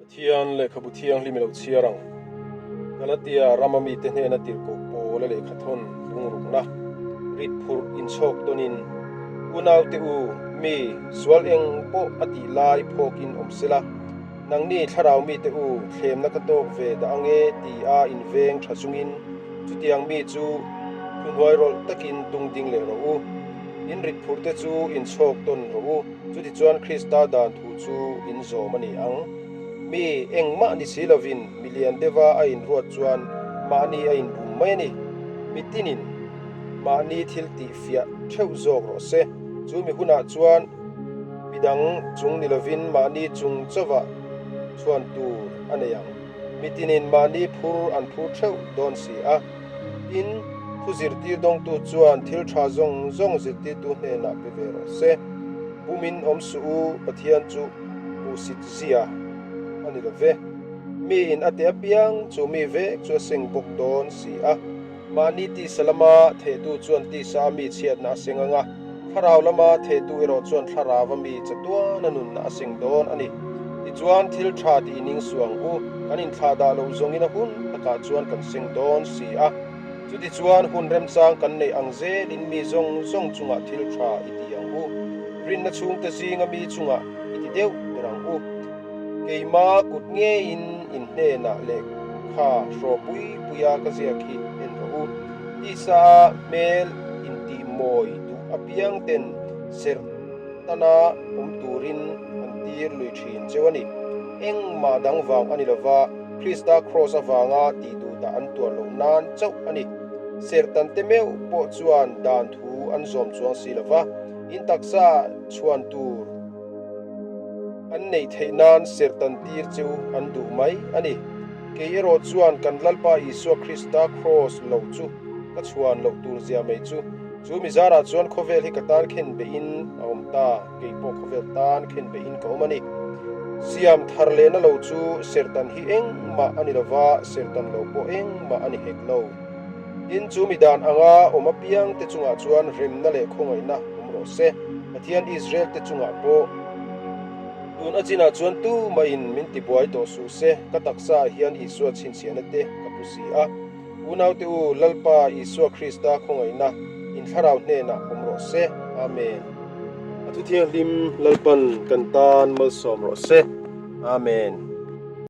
Pathian lehkhabu thianghlim i lo chhiar ang. Galatia rama mite hnena tirhkoh Paula lehkhathawn bungrukna rit phurh inchhawk tawnin, Unaute u, mi sual eng pawh a tih lai phawkin awm sela, nangni thlarau mite u thlemna ka tawk ve dah ange ti a inveng tha chungin chutiang mi chu thuhnuai rawlh takin tung ding leh rawh u. In rit phurhte chu inchhawk tawn rawh u. Chutichuan Krista dan thu chu in zawm a ni ang. Mi engmah ni si lovin mi lian deuha a inruat chuan mahni a inbum mai a ni. Mi tinin mahni thil tih fiah theuh zawk rawh se. Chu mi hunah chuan mi dang chung ni lovin mahni chung chauhah chhuan tur a nei ang. Mi tinin mahni phur an phur theuh dawn si a. Tin, thu zirtir dawngtu chuan thil tha zawng zawng zirtirtu hnenah pe ve rawh se. Bumin awm suh u, Pathian chu hmuhsit zia a ni lo ve. Miin a teh apiang chu mi vek chu a seng bawk dawn si a. Mahni tisa lama thehtu chuan tisa a mi chhiatna a seng ang a, thlarau lama thehtu erawh chuan thlarau a mi chatuana nunna a seng dawn a ni. Tichuan, thil tha tih ning suang u, kan inthlahdah loh zawngin a hun takah chuan kan seng dawn si a. Chutichuan, hun remchang kan neih ang zelin mi zawng zawng chungah thil tha i ti ang u. Rinna chhungte zinga mi chungah i ti deuh ber ang u. Keima kut ngeiin in hnenah lehkha hraw pui puia ka ziak hi en rawh u. Tisa a hmel intihmawi duh apiang ten serh tana awm turin an tir lui thin cheu a ni. Engmah dang vang a ni lova, Krista kraws avanga tih duhdah an tuar loh nan chauh a ni. Serhtan te meuh pawh chuan dan thu an zawm chuang si lova, in taksa chhuan tur an neih theih nan serhtan tir chu an duh mai a ni. Kei erawh chuan kan Lalpa Isua Krista kraws lo chu ka chhuan loh tur zia mai chu. Chu mi zarah chuan khawvel hi ka tan khen beihin a awm ta, kei pawh khawvel tan khen beihin ka awm a ni. Siam thar lehna lo chu serhtan hi engmah a ni lova, serhtan lo pawh engmah a ni hek lo. Tin, chu mi dan anga awm apiang te chungah chuan remna leh khawngaihna awm rawh se, Pathian Israel te chungah pawh. Tun a chinah chuan tumahin min tibuai tawh suh se, ka taksaah hian Isua chhinchhiahna te ka pu si a. Unaute u, Lalpa Isua Krista khawngaihna in thlarau hnenah awm rawh se. Amen. A thu thianghlim Lalpan kan tan malsawm rawh se. Amen.